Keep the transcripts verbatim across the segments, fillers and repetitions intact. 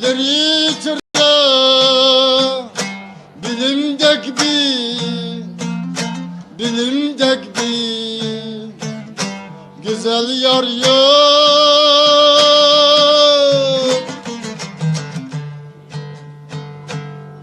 لىرى چىردا بىلىمدەك بىر، بىلىمدەك بىر گۈزەل يار يوق.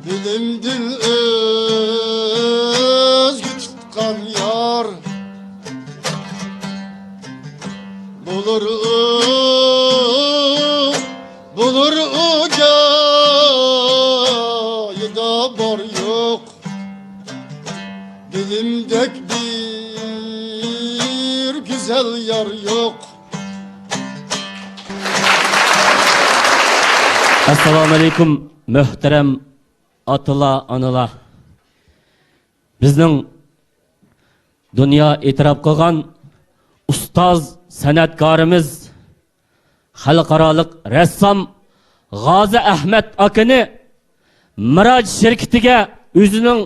بىلىمدىن ئۆزگە تۇتقان يار بولۇر ئۇ، بولۇر ئۇ جايىدا بار يوق. بىلىمدەك بىر گۈزەل يار يوق. ئەسسالامۇئەلەيكۇم، مۆھتەرەم ئاتىلار، ئانىلار. بىزنىڭ دۇنيا ئېتىراپ قىلغان ئۇستاز سەنئەتكارىمىز، خەلقئارالىق رەسسام غازى ئەھمەت ئاكىنى مىراج شىركىتىگە ئۆزىنىڭ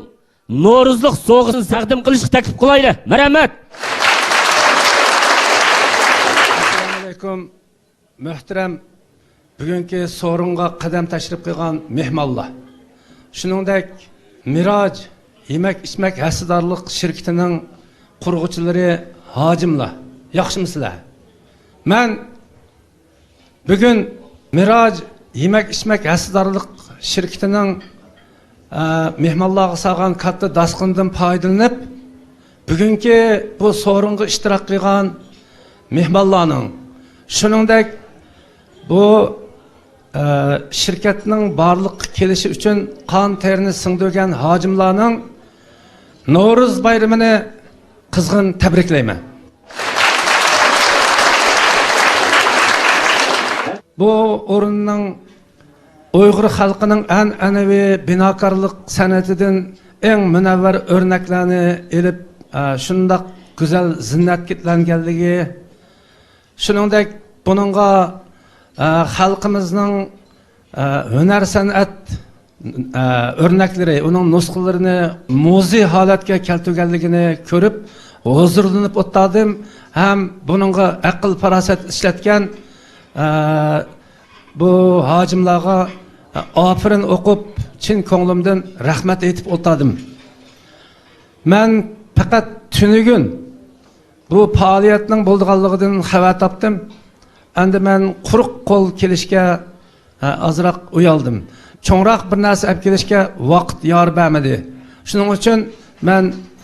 نورۇزلۇق سوۋغىسىنى تەقدىم قىلىشقا تەكلىپ قىلايلى. مەرھەمەت! ئەسسالامۇئەلەيكۇم. مۆھتەرەم بۈگۈنكى سورۇنغا قەدەم تەشرىپ قىلغان مېھمانلار، شۇنىڭدەك مىراج يېمەك-ئىچمەك ھەسسىدارلىق شىركىتىنىڭ قۇرغۇچىلىرى، ھاجىملار، ياخشىمۇسىلەر؟ مەن بۈگۈن مىراج يېمەك-ئىچمەك ھەسسىدارلىق شىركىتىنىڭ ئە، مېھمانلارغا سالغان كاتتا داستىخىنىدىن پايدىلىنىپ، بۈگۈنكى بۇ سورۇنغا ئىشتىراك قىلغان مېھمانلارنىڭ، شۇنىڭدەك بۇ، ئە، شىركەتنىڭ بارلىققا كېلىشى ئۈچۈن قان تېرىنى سىڭدۈرگەن ھاجىملارنىڭ نورۇز بايرىمىنى قىزغىن تەبرىكلەيمەن. بۇ ئورۇننىڭ ئۇيغۇر خەلقىنىڭ ئەنئەنىۋى بىناكارلىق سەنئىتىدىن ئەڭ مۇنەۋۋەر ئۆرنەكلەرنى ئېلىپ، ئە، شۇنداق گۈزەل زىننەتلەنگەنلىكى، شۇنىڭدەك بۇنىڭغا، ئە، خەلقىمىزنىڭ، ئە، ھۈنەر سەنئەت، ئە، ئۆرنەكلىرى، ئۇنىڭ نۇسخىلىرىنى مۇزېي ھالەتكە كەلتۈرگەنلىكىنى كۆرۈپ ھۇزۇرلىنىپ ئولتۇردۇم ھەم بۇنىڭغا ئەقىل-پاراسەت ئىشلەتكەن، ئە، بۇ ھاجىملارغا ئاپىرىن ئوقۇپ، چىن كۆڭلۈمدىن رەھمەت ئېيتىپ ئولتۇردۇم. مەن پەقەت تۈنۈگۈن بۇ پائالىيەتنىڭ بولىدىغانلىقىدىن خەۋەر تاپتىم. ئەمدى مەن قۇرۇق قول كېلىشكە، ھە، ئازراق ئۇيالدىم. چوڭراق بىر نەرسە ئەپ كېلىشكە ۋاقىت يار بەرمىدى. شۇنىڭ ئۈچۈن مەن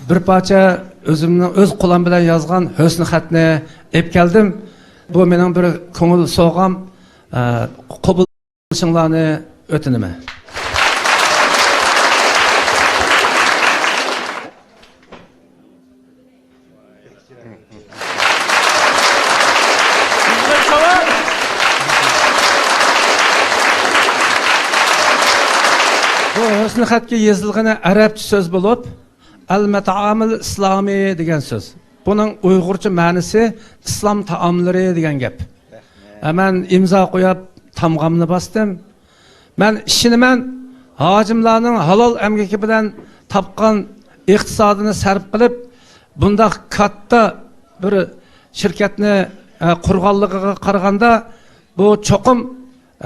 بىر پارچە ئۆزۈمنىڭ ئۆز قولۇم بىلەن يازغان ھۆسنى خەتنى ئېپ كەلدىم. بۇ مېنىڭ بىر كۆڭۈل سوۋغام. ئە، قوبۇل قىلىشىڭلارنى ئۆتۈنىمەن. بۇ ھۆسنى خەتكە يېزىلغىنى ئەرەبچە سۆز بولۇپ، ئەل مەتئامىل ئىسلامى دېگەن سۆز. بۇنىڭ ئۇيغۇرچە مەنىسى ئىسلام تائاملىرى دېگەن گەپ. ھە، مەن ئىمزا قويۇپ، تامغامنى باستىم. مەن ئىشىنىمەن، ھاجىملارنىڭ ھالال ئەمگىكى بىلەن تاپقان ئىقتىسادىنى سەرپ قىلىپ، بۇنداق كاتتا بىر شىركەتنى، ئە، قۇرغانلىقىغا قارىغاندا، بۇ چوقۇم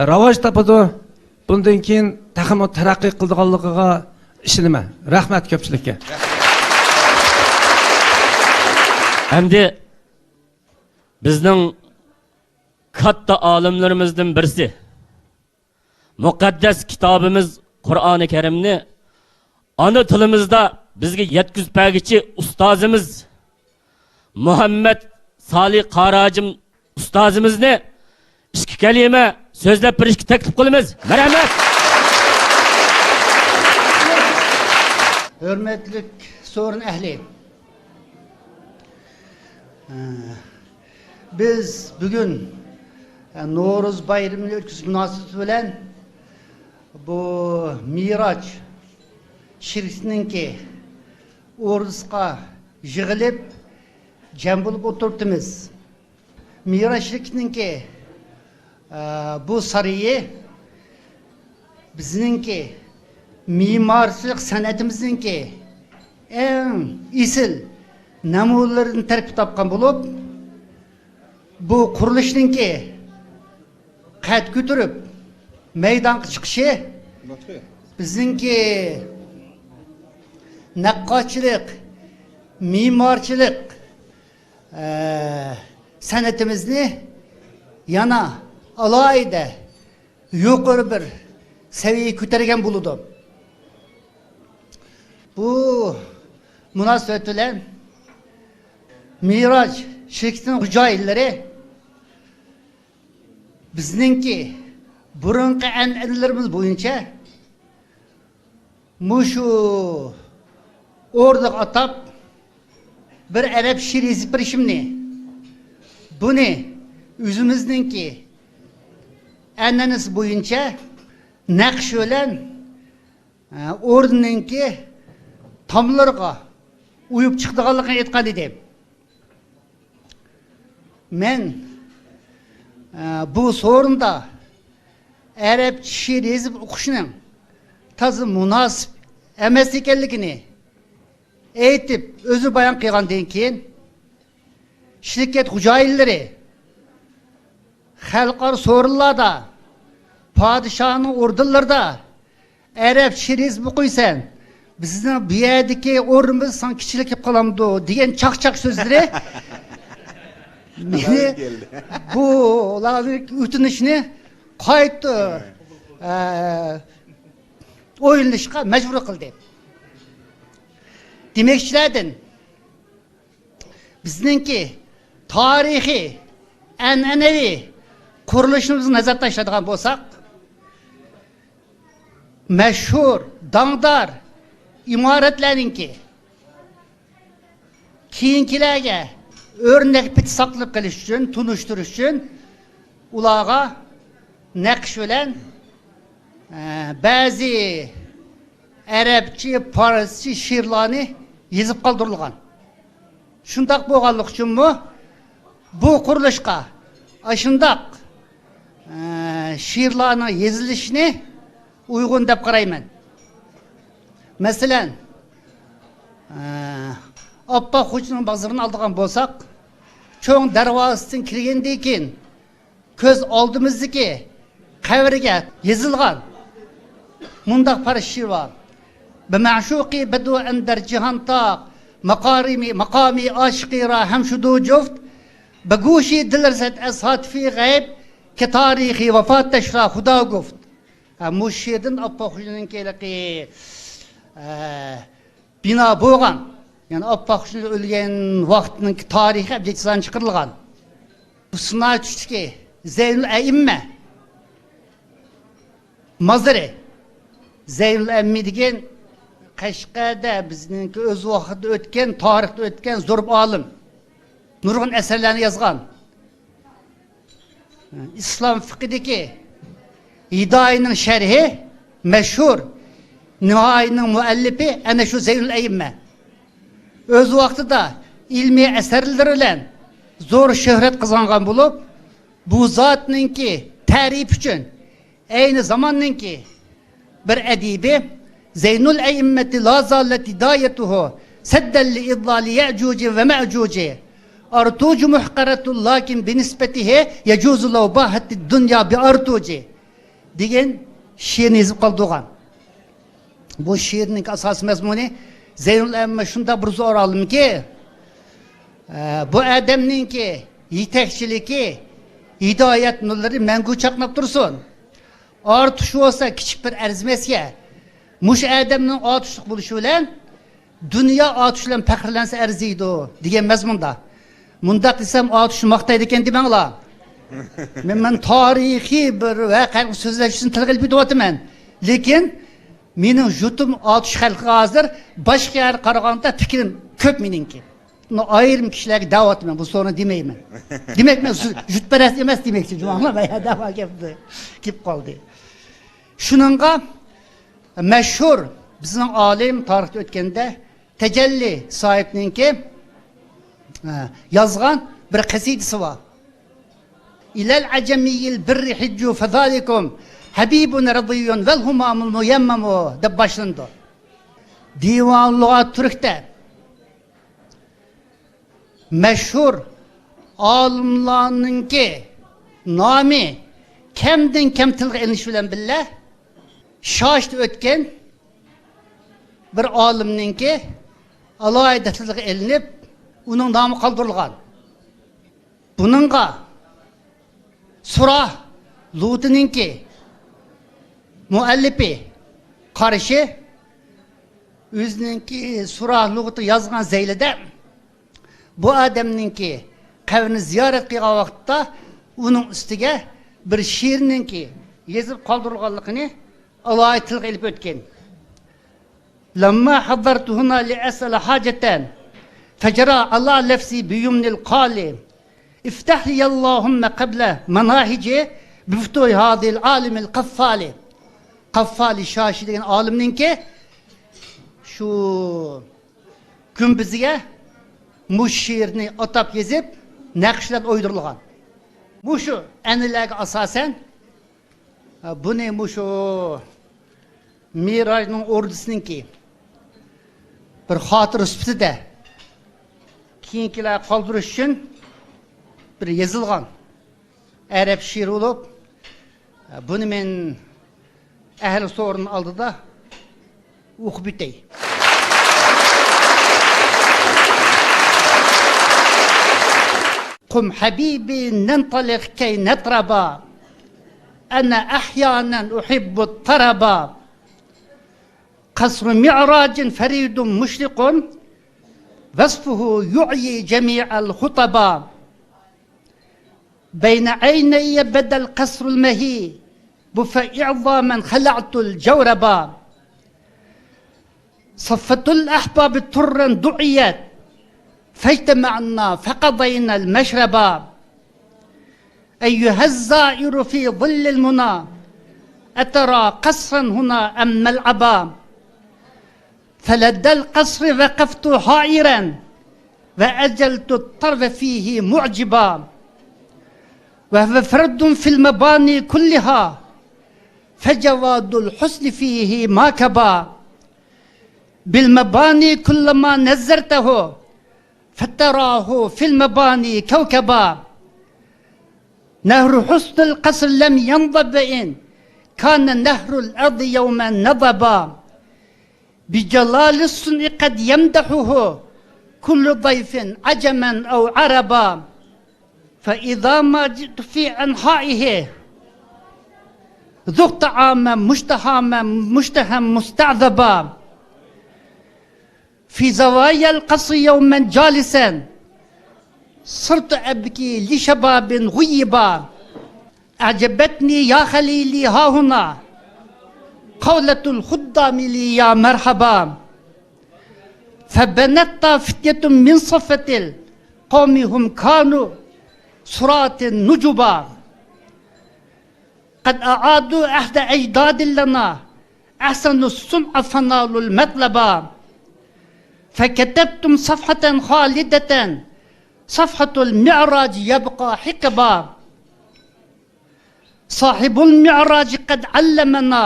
راۋاج تاپىدۇ. بۇندىن كېيىن تېخىمۇ تەرەققىي قىلىدىغانلىقىغا ئىشىنىمەن. رەھمەت كۆپچىلىككە. ئەمدى بىزنىڭ كاتتا ئالىملىرىمىزدىن بىرسى، مۇقەددەس كىتابىمىز قۇرئانى كەرىمنى ئانا تىلىمىزدا بىزگە يەتكۈزۈپ بەرگۈچى ئۇستازىمىز مۇھەممەد سالى قاراجىم ئۇستازىمىزنى ئىككى كەلىمە سۆزلەپ بېرىشكە تەكلىپ قىلىمىز. مەرھەمەت! ھۆرمەتلىك سورۇن ئەھلى! بىز بۈگۈن نورۇز بايرىمىنى ئۆتكۈزۈش مۇناسىۋىتى بىلەن بۇ مىراج شىركىتىنىڭكى ئوردىسىغا يىغىلىپ، جەم بولۇپ ئولتۇرۇپتىمىز. مىراج شىركىتىنىڭكى، ئە، بۇ سارىيى بىزنىڭكى مېمارچىلىق سەنئىتىمىزنىڭكى ئەڭ ئېسىل نەمۇنىلىرىدىن تەركىب تاپقان بولۇپ، بۇ قۇرۇلۇشنىڭكى قەد كۆتۈرۈپ، مەيدانغا چىقىشى بىزنىڭكى نەققاشچىلىق، مېمارچىلىق، ئە، سەنئىتىمىزنى يەنە ئالاھىدە يۇقىرى بىر سەۋىيەگە كۆتۈرگەن بولىدۇ. بۇ مۇناسىۋەت بىلەن مىراج شىركىتىنىڭ خوجايىنلىرى بىزنىڭكى بۇرۇنقى ئەنئەنىلىرىمىز بويىچە مۇشۇ ئوردىغا ئاتاپ بىر ئەرەب شېئىرى يېزىپ بېرىشىمنى، بۇنى ئۆزىمىزنىڭكى ئەنئەنىسى بويىچە نەقىش بىلەن، ئە، ئوردىنىڭكى تاملىرىغا ئۇيۇپ چىقىدىغانلىقىنى ئېيتقان ئىدىم. مەن، ئە، بۇ سورۇندا ئەرەبچە شېئىر يېزىپ ئوقۇشنىڭ تازا مۇناسىپ ئەمەس ئىكەنلىكىنى ئېيتىپ، ئۆزى بايان قىلغاندىن كېيىن، شىركەت خوجايىنلىرى خەلقئارا سورۇنلاردا، پادىشاھنىڭ ئوردېنلىرىدا ئەرەب شېئىر يېزىپ ئوقۇيسەن، بىزنىڭ بۇ يەردىكى ئورنىمىز ساڭا كىچىكلىك كېلىپ قالامدۇ دېگەن چاقچاق سۆزلىرى مېنى بۇلارنىڭ ئۆتۈنۈشىنى قايتا، ئە، ئويلىنىشقا مەجبۇر قىلدى. دېمەكچىلەردىن بىزنىڭكى تارىخىي، ئەنئەنىۋى قۇرۇلۇشىمىزغا نەزەر تاشلايدىغان بولساق، مەشھۇر، داڭدار ئىمارەتلەرنىڭكى كېيىنكىلەرگە ئۆرنەك پېتى ساقلىنىپ قېلىش ئۈچۈن، تونۇشتۇرۇش ئۈچۈن ئۇلارغا نەقىش بىلەن، ئە، بەزى ئەرەبچە، پارسچە شېئىرلارنى يېزىپ قالدۇرۇلغان. شۇنداق بولغانلىقى ئۈچۈنمۇ بۇ قۇرۇلۇشقا ئاشۇنداق، ئە، شېئىرلارنىڭ يېزىلىشىنى ئۇيغۇن دەپ قارايمەن. مەسىلەن، ئە، ئاپپاق خوجىنىڭ بازىرىنى ئالىدىغان بولساق، چوڭ دەرۋازىسىدىن كىرگەندىن كېيىن، كۆز ئالدىمىزدىكى قەبرىگە يېزىلغان مۇنداق پارچە شېئىر بار. بە مەشۇقى بەدۇ ئەندەر جىھان تاق، ماقارىمى، ماقامى ئاشىقى را ھەم شۇدۇ جۇفت، بە گوشی دىل رسد ئەز هاتفی غەیب، کە تاریخی ۋەفاتەش را خۇدا گۇفت. ھە، مۇشۇ شېئىردىن ئاپپاق خوجىنىڭكى ھېلىقى، ئە، بىنا بولغان، يەنى ئاپپاق خوجا ئۆلگەن ۋاقىتنىڭ تارىخى ئەبجەد چىقىرىلغان. بۇ سىناي چۈشتىكى زەينۇل ئەئىممە مازىرى. زەينۇل ئەئىممە دېگەن قەشقەردە بىزنىڭكى ئۆز ۋاقتىدا ئۆتكەن، تارىختا ئۆتكەن زور بىر ئالىم. نۇرغۇن ئەسەرلەرنى يازغان. ئىسلام فىقھىدىكى ھىدايىنىڭ شەرھى مەشھۇر، نىھايىنىڭ مۇئەللىپى ئەنە شۇ زەينۇل ئەئىممە. ئۆز ۋاقتىدا ئىلمىي ئەسەرلىرى بىلەن زور شۆھرەت قازانغان بولۇپ، بۇ زاتنىڭكى تەرىپى ئۈچۈن ئەينى زاماننىڭكى بىر ئەدىبى، زەينۇل ئەئىممەتى لا زالەت ھىدايەتۇھۇ سەددەن لىئىضلالى يەئجۇجى ۋە مەئجۇجى، ئارتۇجى مۇھقەرەتۇن لاكىن بىنىسبەتىھى يەجۇزۇ لەۋ باھەتتى دۇنيا بىئارتۇجى دېگەن شېئىرنى يېزىپ قالدۇرغان. بۇ شېئىرنىڭ ئاساسىي مەزمۇنى زەينۇل ئەئىممە شۇنداق بىر زور ئالىمكى، ئە، بۇ ئادەمنىڭكى يېتەكچىلىكى، ھىدايەت نۇرلىرى مەڭگۈ چاقناپ تۇرسۇن. ئارتۇش بولسا كىچىك بىر ئەرزىمەسكەن. مۇشۇ ئادەمنىڭ ئاتۇشلۇق بولۇشى بىلەن دۇنيا ئاتۇش بىلەن پەخىرلەنسە ئەرزىيدۇ دېگەن مەزمۇندا. مۇنداق دېسەم ئاتۇشنى ماختايدىكەن دېمەڭلار. مەن، مەن تارىخىي بىر ۋەقەنى سۆزلەش ئۈچۈن تىلغا ئېلىپ كېتىۋاتىمەن. لېكىن مېنىڭ يۇرتۇم ئاتۇش خەلقىگە ھازىر باشقا يەرگە قارىغاندا پىكرىم كۆپ مېنىڭكى. بۇنى ئايرىم كىشىلەرگە دەۋاتىمەن، بۇ سورۇندا دېمەيمەن. دېمەك، مەن سۇ-، يۇرتپەرەس ئەمەس دېمەكچى، جۇمۇ ئاڭلىماي، دەۋا گەپتە كېلىپ قالدى. شۇنىڭغا مەشھۇر بىزنىڭ ئالىم تارىختا ئۆتكەندە تەجەللى ساھىبنىڭكى، ھە، يازغان بىر قەسىدىسى بار. ئىلەل ئەجەمىيىل بىررى ھىججۇ فەزالىكۇم ھەبىبۇن رەزىيۇن ۋەل ھۇمامۇل مۇيەممەمۇ دەپ باشلىنىدۇ. دىۋان لۇغات تۈركتە مەشھۇر ئالىملارنىڭكى نامى كەمدىن كەم تىلغا ئېلىنىش بىلەن بىللە، شاشىدا ئۆتكەن بىر ئالىمنىڭكى ئالاھىدە تىلغا ئېلىنىپ، ئۇنىڭ نامى قالدۇرۇلغان. بۇنىڭغا سۇراھ لۇغىتىنىڭكى مۇئەللىپى قارشى، ئۆزىنىڭكى سۇراھ لۇغىتى يازغان زەيلىدە بۇ ئادەمنىڭكى قەبرىنى زىيارەت قىلغان ۋاقىتتا ئۇنىڭ ئۈستىگە بىر شېئىرنىڭكى يېزىپ قالدۇرۇلغانلىقىنى ئالاھىدە تىلغا ئېلىپ ئۆتكەن. لما حضرت هنا لأسأل حاجة فجرى على لفظي بيمن القال افتح لي اللهم قبل مناهجي بفتوح هذا العالم القفال. قاففالى شاشى دېگەن ئالىمنىڭكى شۇ گۈمبىزىگە مۇشۇ شېئىرنى ئاتاپ يېزىپ، نەقىشلەر ئويدۇرۇلغان. مۇشۇ ئەنئەنىلەرگە ئاساسەن، بۇنى مۇشۇ مىراجنىڭ ئوردىسىنىڭكى بىر خاتىرە سۈپىتىدە كېيىنكىلەرگە قالدۇرۇش ئۈچۈن بىر يېزىلغان ئەرەب شېئىرى بولۇپ، بۇنى مەن ئەھلى سورۇن ئالدىدا ئوقۇپ ئۆتەي. قم حبيبي ننطلق كي نطربا، أنا أحيانا أحب الطربا. قصر معراج فريد مشرق، وصفه يعيي جميع الخطبا. بين عيني بدا القصر المهيب، فإعظاما خلعت الجوربا. صفت الأحباب طرا دعيت، فاجتمعنا فقضينا المشربا. أيها الزائر في ظل المنى، أترى قصرا هنا أم ملعبا؟ فلدى القصر وقفت حائرا، وأجلت الطرف فيه معجبا. وهو فرد في المباني كلها، فجواد الحسن فيه ما كبا. بالمباني كلما نظرته، فتراه في المباني كوكبا. نهر حسن القصر لم ينضب، وإن كان نهر الأرض يوما نضبا. بجلال الصنع قد يمدحه كل ضيف عجما أو عربا. فإذا ما جئت في أنحائه، ذقت طعاما مشتهى، مشتهى مستعذبا. في زوايا القصر يوما جالسا، صرت أبكي لشباب غيبا. أعجبتني يا خليلي هاهنا، قولة الخدام لي يا مرحبا. فبنت فتية من صفوة القوم، هم كانوا صراة نجبا. قد أعادوا عهد أجداد لنا، أحسنوا الصنع فنالوا المطلبا. فكتبتم صفحة خالدة، صفحة المعراج يبقى حقبا. صاحب المعراج قد علمنا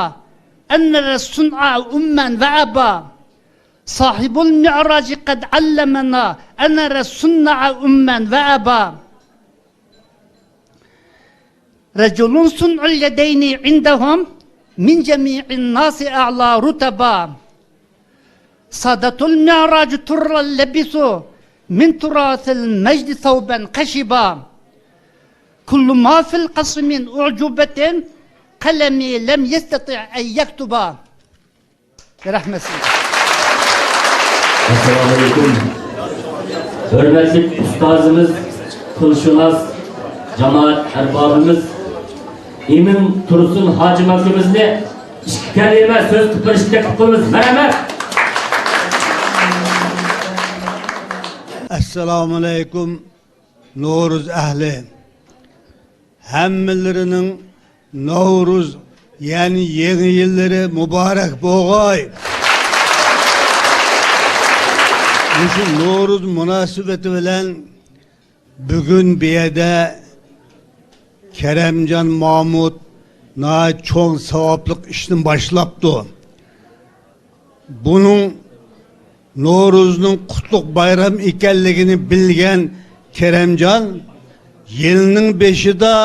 أن نرى الصنع أما وأبا. صاحب المعراج قد علمنا أن نرى الصنع أما وأبا. رجل صنع اليدين عندهم من جميع الناس أعلى رتبا. سادة المعراج طرا لبسوا من تراث المجد ثوبا خشبا. كل ما في القصر من أعجوبة قلمي لم يستطع أن يكتبا. رەھمەت سىزگە. ئەسسالامۇئەلەيكۇم. ھۆرمەتلىك ئۇستازىمىز، تىلشۇناس جامائەت ئەربابىمىز ئىمىن تۇرسۇن ھاجىم ئاكىمىزنى ئىككى كەلىمە سۆز قىلىپ بېرىشنى تەكلىپ قىلىمىز. مەرھەمەت. ئەسسالامۇئەلەيكۇم، نورۇز ئەھلى. ھەممىلىرىنىڭ نورۇز، يەنى يېڭى يىللىرى مۇبارەك بولغاي. مۇشۇ نورۇز مۇناسىۋىتى بىلەن بۈگۈن بۇ يەردە كەرەمجان مامۇت ناھايىتى چوڭ ساۋابلىق ئىشنى باشلاپتۇ. بۇنىڭ نورۇزنىڭ قۇتلۇق بايرام ئىكەنلىكىنى بىلگەن كەرەمجان يىلنىڭ بېشىدا